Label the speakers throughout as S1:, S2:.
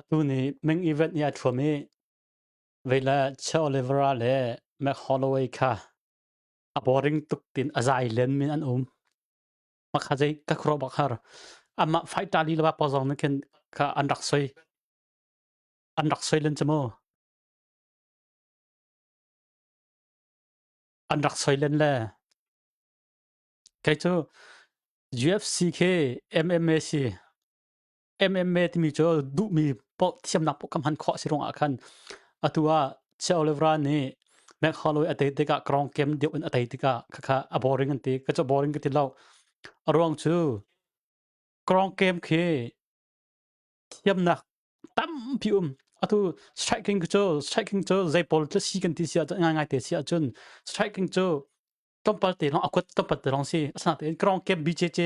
S1: Atu ni Ming event i a ṭhuam i vei le Che Oliveira le Mac Holloway kha a boring tuk tin a zai len min an um. Makha zei ka khuaruah bak har. Amah fighter li le pa zong nih khin kha an rak soi. An rak soi len cu mu. An rak soi len le kei cu UFC khi MMA si. MMA timi cu duhmi paoh thiamnak paoh ka hman khawh si ruangah khan atu ah Che Oliveira nih Mac Holloway a tei tikah Krong kem deuh in a tei tikah khakha a boring an ti. Ka cu boring ka ti lo. A ruang cu Krong kem khi thiamnak tampi um. Atu striking cu striking cu zei pawl cu si kan ti si ahcun ngai ngai te si ahcun striking cu tlawmpal te lawng a kuat tlawmpal te lawng si. Asinain Krong kem BJJ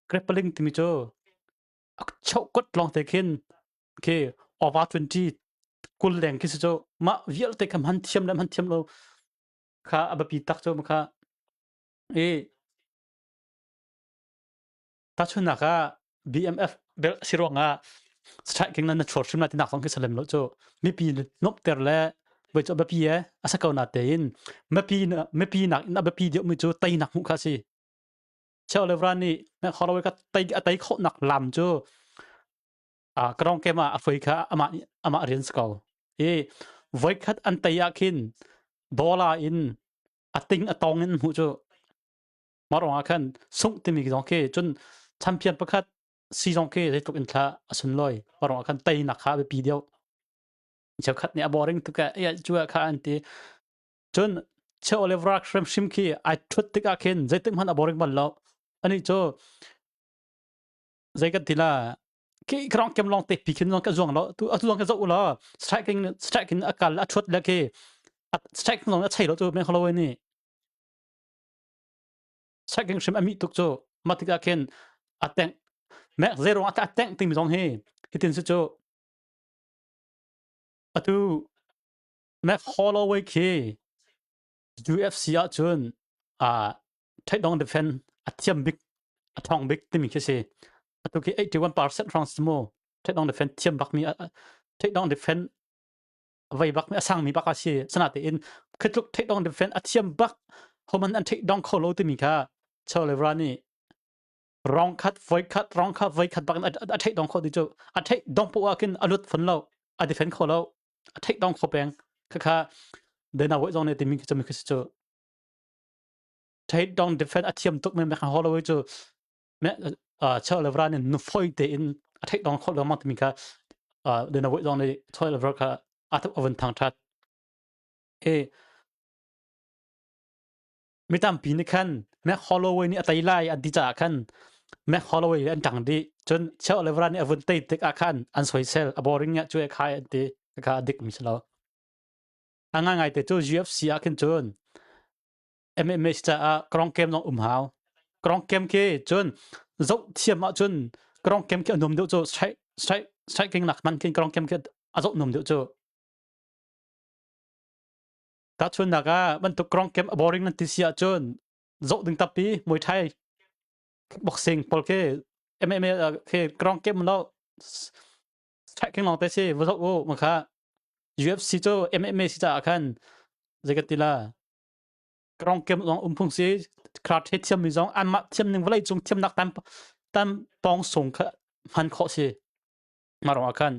S1: grappling timi cu a choh lawng te khin khi over 20 kul leng khi si cu mah vialte kha hman thiam le hman thiam lo kha a biapi tak cu kha i tahchunnak ah BMF bel si ruangah striking na na chor hrim la tinak zong khi salem lo cu mipi nomter le voi cu biapi e a sa ko na tein mipi mipi nak in a biapi deuh mi cu teinak hmuh kha si Cheu le Vran nih Holloway ka tei a tei khawhnak lam cu karong kem ah a foi kha amah amah rian si ko. I voikhat an tei ah khin dollar in a ting a tong in hmuh cu mah ruangah khan sungh timi zong khi cun champion pakhat si zong khi zeitluk in thla a sunlawi mah ruangah khan teinak kha a biapi deuh. Cheukhat nih a boring tuk eh cu kha an ti. Cun Che Oliver hrimhrim khi ai ṭhut tikah khin zeitik hmanh a boring bal lo. Anih cu zei kan ti la khi krong kem long te pi khin ka zuang lo tu atu ka zoh la striking striking a kal a ṭhut le khi striking long a chei lo cu men kholo ni striking hrim ami tuk cu ma tikah khin a teng mek zero a teng ting mi zong hi hitin si cu atu Mac Holloway khi UFC ahcun uh, takedown defense a thiam bik a thong bik timi khi si. Atu khi 81% hrawng si mu. Takedown defense thiam bak mi takedown defense vei bak mi a sang mi bak a si. Sanatein khi tluk takedown defense a thiam bak homan an takedown kho lo timi kha Cholevra nih rong khat voi khat rong khat voi khat bak in a takedown kho ti cu a takedown poah khin a lut fon lo a defend kho lo a theih dong kho peng khakha Dana White zong nih timi khi cu khi cu theih dong defense a thiam tuk men Mac Holloway cu me Charles Levran in nu foi te in a theih dong kho lengmang timi kha Dana White zong nih Charles Levran kha a thap avun thang that e Mi tampi nih khan Mac Holloway nih a tei lai an ti caah khan Mac Holloway an ṭang dih. Cun Cheo Levran nih a vun tei tik ah khan an soisel. A boring ah cu e khai an ti. Kha a dik mi si lo. A ngaingai te cu UFC ah khin cun MMA caah krong kem zong um hau. Krong kem khi cun zoh thiam ahcun krong kem khi a nuam deuh cu strike strike striking nak man khin krong kem khi a zoh nuam deuh cu. Tahchunhnak ah bantuk krong kem a boring nan ti si ahcun zoh ding tampi Muay Thai boxing pawl khi MMA khi krong kem lo striking lawng te si va zoh u ma kha UFC cu MMA si caah khan zei ka ti la krong kem zong um phung si karate thiam mi zong anmah thiam ning vawlei cung thiamnak tam tam pong sung kha hman khawh si ma rong ah khan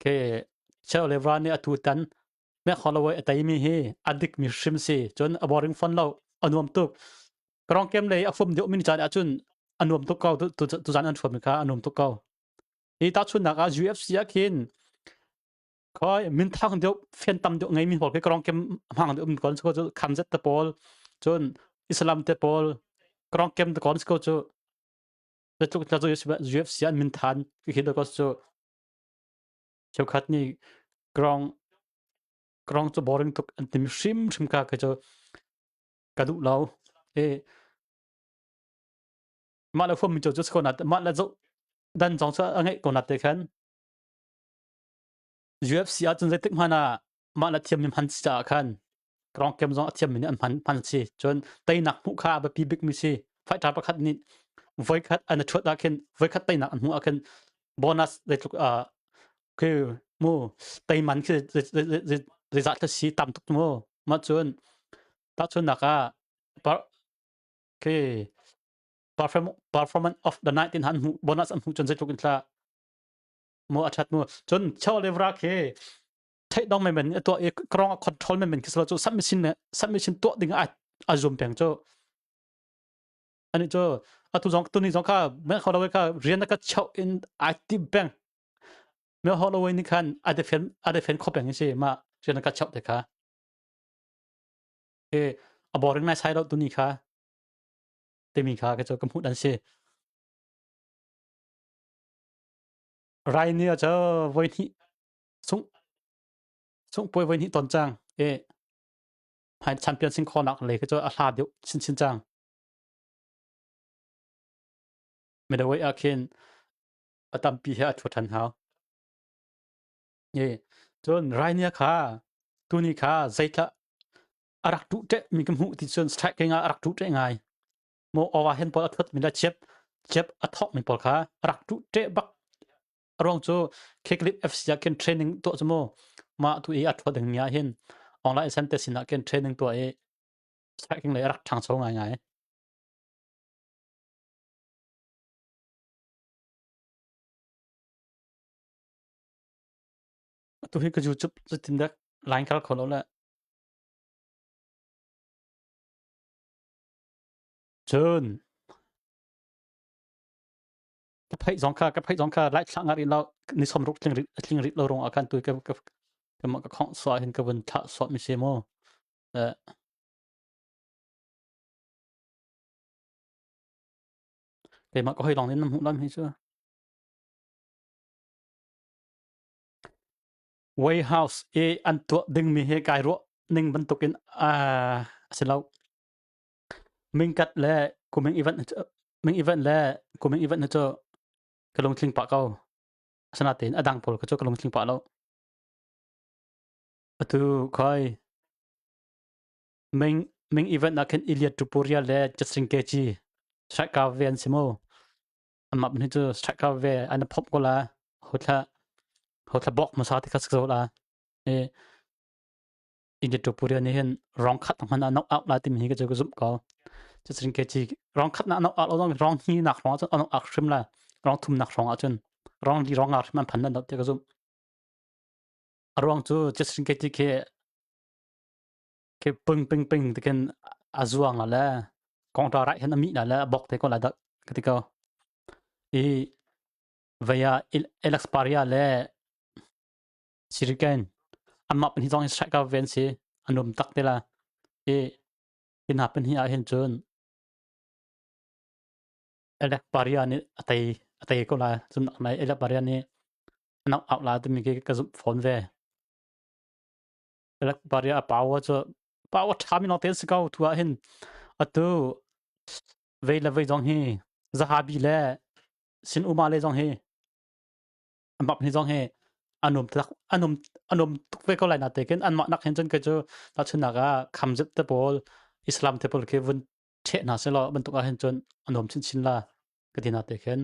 S1: Ke Cheu le Vra nih atu tan Mac Holloway a teimi hi a dikmi hrim si. Cun a boring fon lo. A nuam tuk. Karong kem lei a fum deuh min caan ahcun a nuam tuk ko. Tuzan an thuam kha a nuam tuk ko. Hi tahchunhnak ah UFC ah khin khoi minthang deuh fian tam deuh ngeimi pawl khi karong kem hmang deuh um kon cu khamzet te pawl cun Islam te pawl karong kem te kon ko cu tluk tla cu UFC an min than khi ko cu Cheukhat nih ground ground cu boring tuk an timi hrimhrim ka kei cu ka duh lo. I mah le huammi cu cu ko na mah le zoh dan zong cu a ngeih ko na te khan UFC ahcun zeitik hmanh ah mah le thiammi hman si caah khan ground kem zong a thiammi nih an hman hman si. Cun teinak hmuh kha a biapi bikmi si. Fighter pakhat nih voikhat an i ṭhuat ah khin voikhat teinak an hmuh ah khin. Bonus zeitluk khi mu teiman khi zeizah thla si tam tuk mu. Mah cun tahchunnak ah khi performance of the night in han hmuh bonus an hmuh cun zeitluk in thla mu a that mu. Cun Chao Levra khi theih dong men men tuah i krong a control men men khi selo cu submission submission tuah ding a a zum peng cu ani cu atu zong tuni zong kha me Holloway kha rian ka chau in ai tim peng me Holloway ni khan a defend a defend kho peng si ma rian ka chau te kha e a boring nai sai lo tuni kha timi kha ka chu ka hmuh dan si rai ni a cho voi hnih sung sung poi voi hnih ton chang e hmai champion sing khonak le khi cu a hla deuh chinchin cang. Middleweight ah khin a tampi he a ṭhu ṭhan hau. E, cun Rainia kha tuni kha zeitlah a rak duh ṭeh mi ka hmuh ti cun striking ah a rak duh ṭeh ngai. Mo awa hen pawl a thut mi la chep chep a thok mi pawl kha a rak duh ṭeh bak. A ruang cu Kicklift FC ah khin training tuah cu mu mah tu i a ṭhuat ding mi ah hin online center sin ah khin training tuah i striking lei a rak ṭhangcho ngaingai. Atu hi ka YouTube zeitin dah line kal kho lo le. Cun ka pheih zong kha ka pheih zong kha lai thlah ngar in lo ni som ruk tling rit tling rit lo rong ah khan tu ka ka ka ka khong suah hin ka vun thlah suah mi se mu keimah ka hoi long in nam hmuh lam hi cu Way House i an tuah dingmi hi kai ruah ning bantukin a si lo. Mingkat le kuming event ming event le kuming event cu ka lungtling pah ko. Asinain a dang pawl cu ka lungtling pah lo. Atu khoi Ming ming event ah khin Iliad Tupuria le Justin Gaethje striker ve an si mu. Amah ni cu striker ve an phop ko la. Ho thla ho thla bok hmasa ti kha si zo la. E Iliad Tupuria nih hin rong khat hman ah knock out la timi hi ka cu ka zumh ko. Justin Gaethje rong khat na knock out lo rong hi nak rong ahcun knock out hrim la. Rong thum nak rong ahcun rong li rong nga hrim an phan nan ti ka zumh. A ruang cu Justin Gaethje khi khi ping ping ping tikin a zuang la le kongta right hin a mih la le a bok te ko la dak ka ti ko. I vaya Alex Paria le Siriken amah pan hi zong hi striker ven si an um tak te la. I hi hna pan hi ah hin cun Alex Paria nih a tei a tei ko la cun nai Alex Paria nih a knock out la timi khi ka zumh fawn ve. Baria a power cu power ṭha mi lawngte an si ko tu ah hin atu vei le vei zong hi Zahabi le Sin Uma le zong hi amap ni zong hi anum tak anum anum tuk ve ko lai na te kin anmah nak hin cun ke cu tahchunnak ah khamzip te pawl Islam te pawl khi vun ṭheh hna selaw bantuk ah hin cun anuam chinchin la ka ti na te khin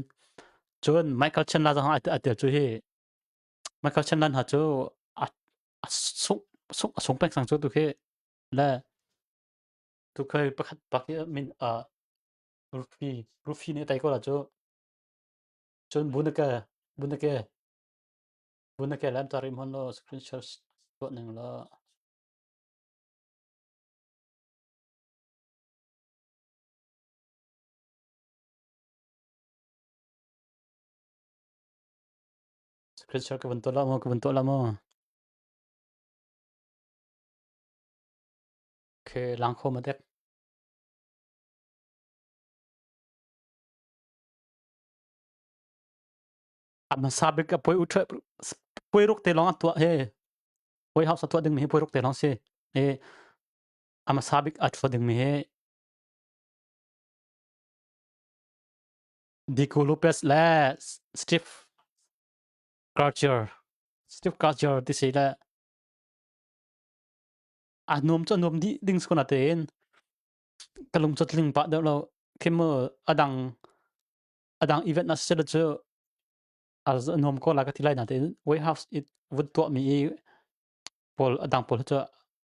S1: cun Michael Chandler zong a tel cu hi Michael Chandler hna cu a a sung sung a sung peng sang cu tu khi le tu khi pakhat pak i min a Rufi Rufi nih tai ko la cu cun Bunake Bunake Bunake lam tarim hon lo screen share tuah ning la Screen share ka van tuah la maw ka van tuah la maw Okay lang kho ma dek A hmasa bik a puai u puai ruk te lawng a tuah he puai house a tuah ding mi hi puai ruk te lawng si e a hmasa bik a tuah ding mi hi Dico Lopez le Steve Karcher Steve Karcher ti si le a nuam cu a nuam dih ding si ko na tein ka lung cu tling pah deuh lo khi mu a dang a dang event na si cu a. A nuam ko la ka ti lai natein warehouse i vun tuahmi i pawl a dang pawl cu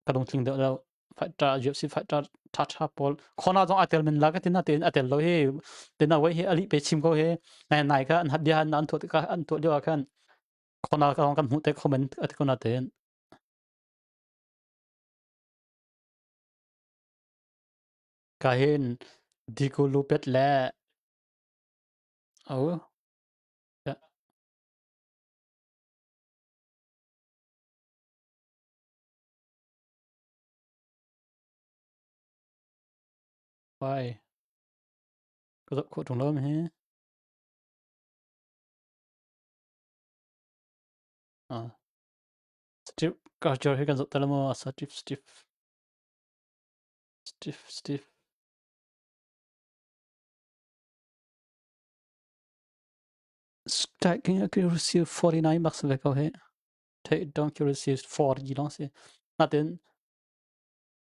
S1: ka lungtling deuh lo. Fighter UFC fighter ṭhaṭha pawl khona zong a tel men la ka ti natein a tel lo hi. Tina wei hi a lih pe chim ko hi. Nai nai kha an bia an tuah tikah an tuah lio ah khan khona ka kan hmuh te comment a ti ko natein. Ka hin Diku Lupet le oh yeah. Why? Ka zoh khawh ṭung lo mi hi. Ah. Steve culture hi kan zoh ta maw? Steve Steve Steve Steve Striking accuracy 49 bak si ve ko hi. Takedown accuracy 40 lawng si. Natin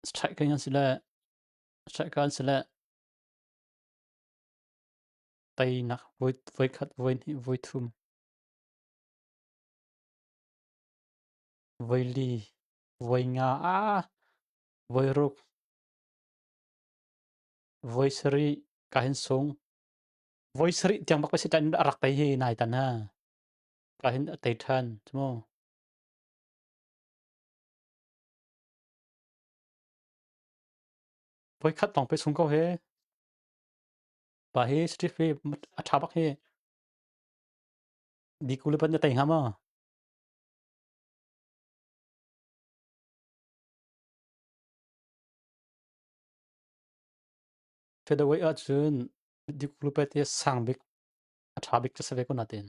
S1: striking an si le striker an si le teinak voi voi khat voi hnih voi thum voi li voi nga ah voi ruk voi sarih ka hin sung voi sarih tiang bak si tan a rak tei hi nai tan ha ka hin a tei than mu. Voi khat lawng pe sung ko he pa hi Steve hi a tha bak hi di kule pan na tei hnga ma. Featherweight ahcun Dikulupet hi sang bik a ṭha bik cu si ve ko natin.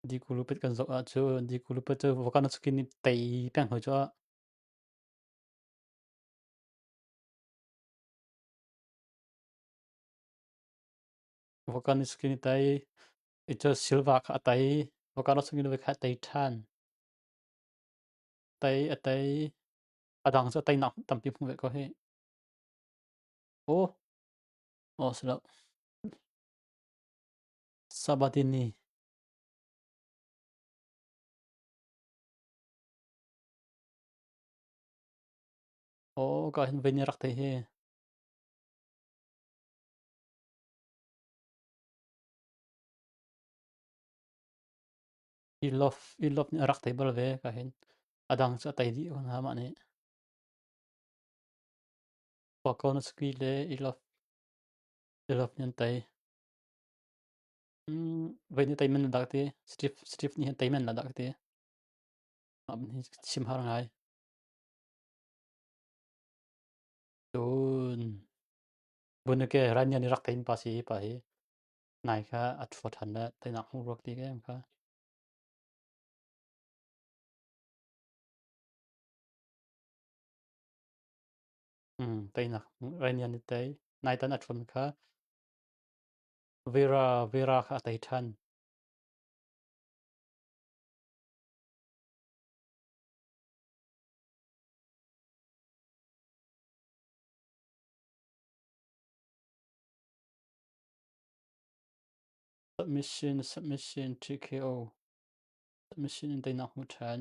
S1: Dikulupet kan zoh ahcun Dikulupet cu Volkanovski nih tei peng hoi cu. Volkanovski nih tei i cu Silva kha a tei. Volkanovski nih kha a tei ṭhan. Tei a tei. A dang cu a teinak tampi hmu ve ko hih. Aw, aw si lo. Sabatini. Aw, ka hin vei nih rak thei hi. I love, i love nih a rak thei bal ve ka hin. A dang cu a tei dih ko hna mah nih. Volkanovski le Ilov Ilov nih an tei. Voi nih tei men dah ka ti. Steve Steve nih hin tei men dah ka ti. Mah hi chim har ngai. Cun Bunake Rania nih rak tein pa si hi pa hi nai kha a ṭhua ṭhan le teinak hmuh ruak ti em kha. Teinak Rania nih tei. Naitan a ṭhuan kha Vera Vera kha a tei ṭhan. Submission Submission TKO Submission in teinak hmu ṭhan.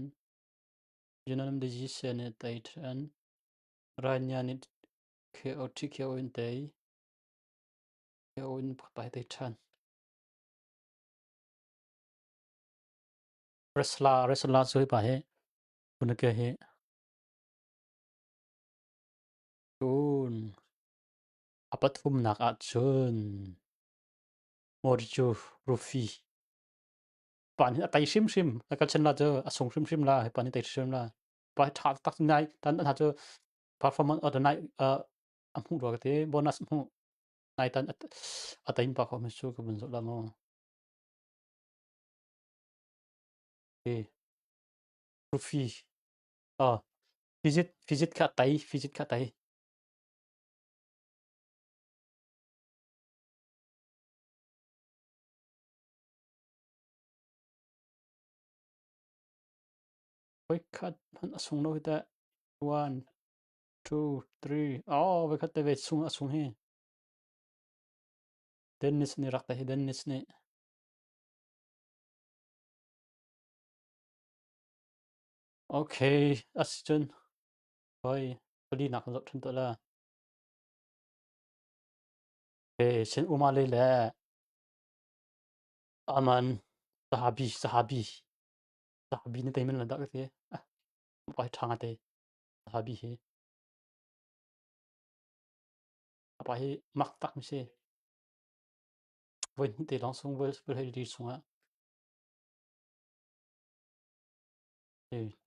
S1: Unanimous decision nih tei ṭhan. Rania nih KO TKO in tei. KO in pakhat tei ṭhan. Wrestler wrestler cu hi pa hi Punake hi cun a pathumnak ah cun Moricu Rufi pa nih a tei hrimhrim a kal chen la cu a sung hrimhrim la hi pa nih tei hrimhrim la pa hi ṭha tak nai tan hna cu performance of the night a hmuh rua ka ti bonus hmuh nai tan a tein pa kho mi cu ka vun zoh la mu Rufi oh Fizit Fizit kha tei Fizit kha tei Voikhat hmanh a sung lo hi teh. One, two, three. Oh, voikhat te ve sung a sung hi. Dennis nih rak hi Dennis nih Okay, asicun hoi pali nak zoh ṭhan tuah la. Okay, sin umale le aman sahabi sahabi sahabi ni teiman la dak ka ti. Ah, pai ṭha nga te sahabi hi. Apa hi mak tak mi si. Voi hnih te lawng sung voi voi hlei li chungah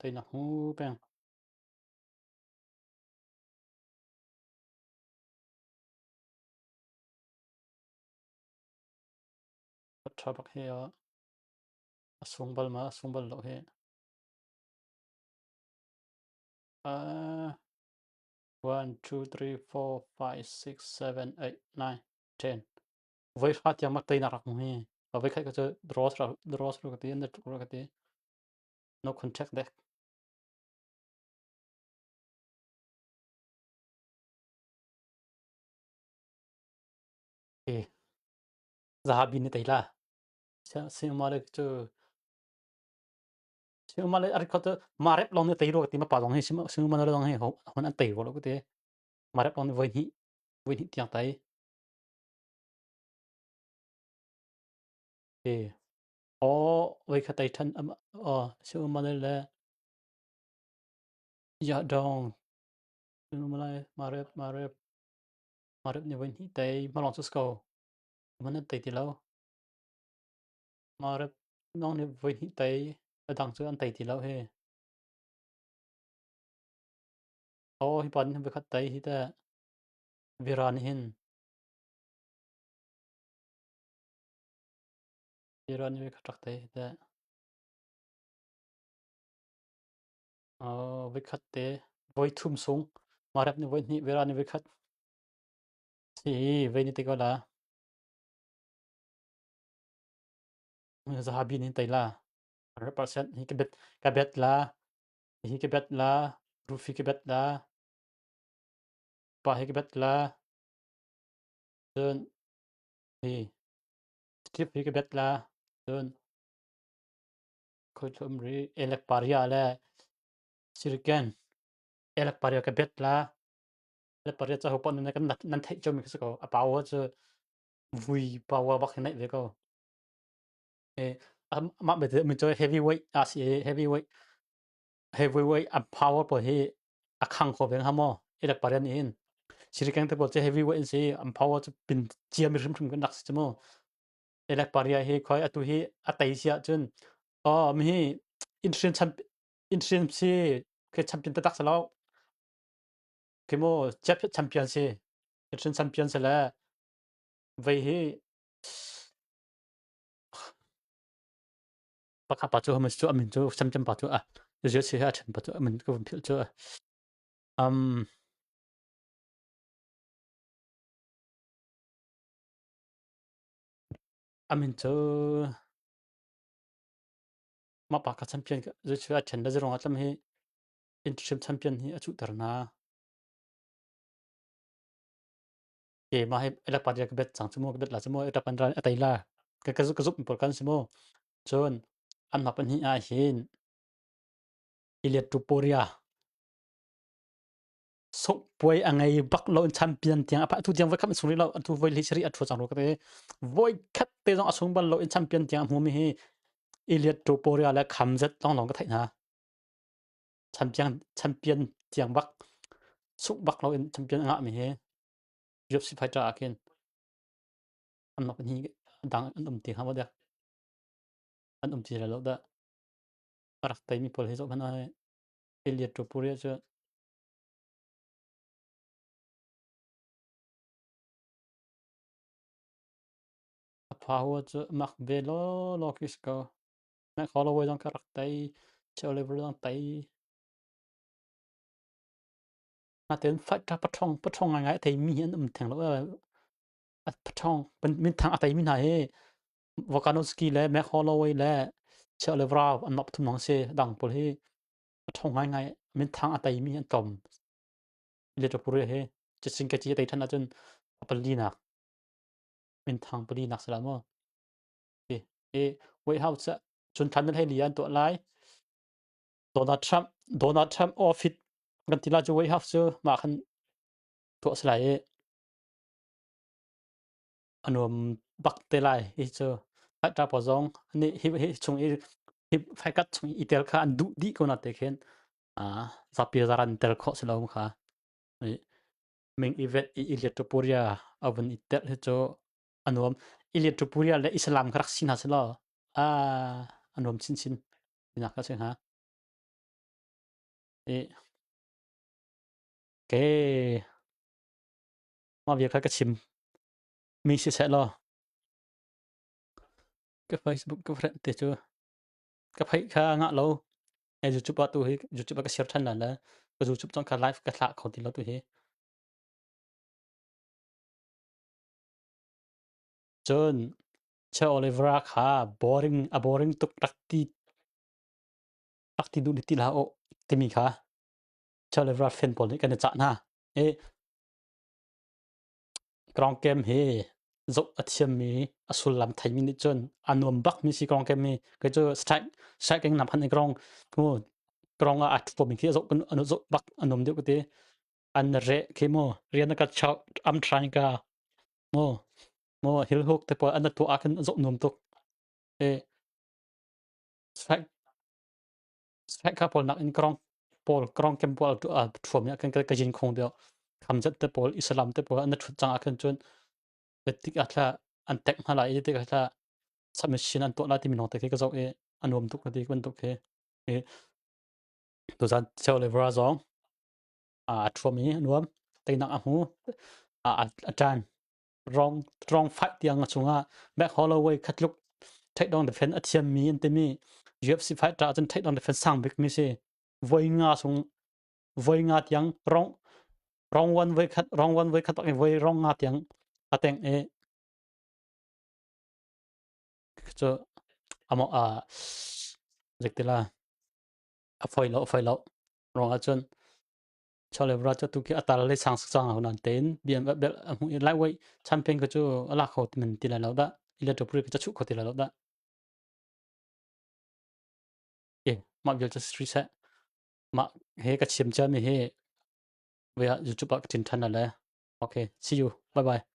S1: teinak hmu peng. Ṭha bak hi a sung bal ma a sung bal lo hi. Uh, 1, 2, 3, 4, 5, 6, 7, 8, 9, 10. Voi hra tiang mak teinak rak hmu hi. Voi khat ka cu draws ra draws ru ka ti, na tuk ru ka ti. No contact dek. E Zahabi ni tei la. Sing cu Sing le ari khot marep long ni tei ru ka ti ma pa long hi sing ma long hi hon an tei ru lo ka ti. Marep long ni voi hnih voi hnih tiang tai. E o voi khat tai than am o sing ma le ya dong sing ma le marep marep marep ni voi hnih tai ma long chu sko. Man an tei ti lo. Marep nong nih voi hnih tei, a dang cu an tei ti lo hi. Aw hi pa nih voikhat tei hi teh. Vira nih hin. Vira nih voikhat rak tei hi teh. Aw voikhat te, voi thum sung. Marep nih voi hnih, Vira nih voikhat. Si, vei ni te ko la. Zahabi nih tei la. 100% hi ka bet ka bet la. Hi ka bet la. Rufi ka bet la. Pa hi ka bet la. Cun hi Steve hi ka bet la. Cun khoi thum ri Elek Paria le Siriken Elek Paria ka bet la. Elek Paria ca ho pon nan kan nan theih ciomi khi si ko. A power cu vui power bak hi neih ve ko. Mah belte min cu heavyweight a si i heavyweight heavyweight a power pawl hi a khang kho ve hnga maw? Elek pariat nih hin Sirikeng te pawl cu heavyweight an si i an power cu pin ciami hrimhrim kan rak si cu mu. Elek pariat hi khoi atu hi a tei si ahcun aw mihi interim champ interim si khi champion taktak si lo. Khi mu champion si interim champion si le vei hi Pakhat pa cu cu a min cu Samcam pa cu a si a ṭhen pa cu a min ka vun philh cu um a min cu mah pa kha champion cu a ṭhen le zirong ah tlam hi interim champion hi a cuhter hna. Ke mah hi elak pa ka bet cang cu mu ka bet la cu mu rak an a tei la ka ka ka zumh pawl kan si mu cun an mah pahnih ah hin Iliad Tuporia sungpuai a ngei bak lo in champion tiang a tu tiang voi khat sung rih lo atu voi li sari a thu cang ro ka te voi khat te zong a sung bal lo in champion tiang a hmu mi hi Iliad Tuporia le Khamzat long long ka theih hna champion champion tiang bak sung bak lo in champion a ngah mi hi UFC fighter ah khin an mak hi dang an um ti hnga maw dek an um ti lo dah a rak tei mi pawl hi zoh hmanh ah Ilia Topuria cu a power cu mak ve law law khi si ko Matt Holloway zong kha rak tei Oliver zong tei Natein fighter paṭhawng paṭhawng ngaingai a teimi hi an um theng lo. A paṭhawng minthang a teimi hna hi Volkanovski le Mac Holloway le Oliveira an mah pathum lawng si. Dang pawl hi paṭhawng ngaingai minthang a teimi an tlawm. Liverpool hi cicing ka ci a tei ṭhan ahcun a palinak. Minthang pali nak si la maw? I White House ah cun thlan nan hei li an tuah lai. Donald Trump Donald Trump office kan ti la cu White House cu mah khan tuah si lai i a nuam bak te lai hi cu fighter pawl zong nih hi hi chung i hi faikat chung i tel kha an duh dih ko na te khin zapi zaran tel khawh si lo kha ming event i Ilia Topuria a vun i tel hi cu a nuam Ilia Topuria le Islam kha rak si hna selaw a a nuam chinchin tinak ka si hnga i ke mah vial kha ka chim mi si seh law ka Facebook ka friend te cu ka pheih kha ngah lo e YouTube ah tu hi YouTube ah ka share than la le ka YouTube cang kha live ka thlah kho ti lo tu hi cun Che Oliver kha boring a boring tuk rak ti rak ti duh ti la o timi kha Che Oliver fan pawl nih kan i cah hna e Ground game hi zoh a thiammi a sullam theimi nih cun a nuam bakmi si ground game hi. Kei cu strike striking nam han i ground mu ground ah a ṭhuami khi a zoh an zoh bak a nuam deuh ka ti. An reh khi mu rian a ka chau am trying ka mu mu heel hook te pawl an tuah ah khin a zoh nuam tuk. E strike strike kha pawl nak in ground pawl ground game pawl a ṭhuami ah khin ka jin khong deuh. Khamzat te pawl Islam te pawl an ṭhut cang ah khin cun tik ah thla an tek hna lai i tik ah thla submission an tuah lai timi lawng te khi ka zoh i a nuam tuk ka ti bantuk khi. I tuzan Cheo le Vara zong a ṭhuam i a nuam. Teinak a hmu. A a ṭan. Wrong wrong fight tiang a chungah Mac Holloway khatluk takedown defense a thiammi an timi UFC fighter ahcun takedown defense sang bikmi si. Voi nga sung voi nga tiang wrong wrong one voi khat wrong one voi khat bak in voi wrong nga tiang a teng i cu amo a zektila a foi lo a foi lo rong ahcun Cholevra cu tu khi a tar le sang sang hunan tein biam bel a hmu i lightweight champion ko cu a lak kho men ti lai lo dah electro ka chu kho ti lai lo dah e mah vial cu street seh mah he ka chim cia mi hi via YouTube ah ka thin than le okay see you bye bye.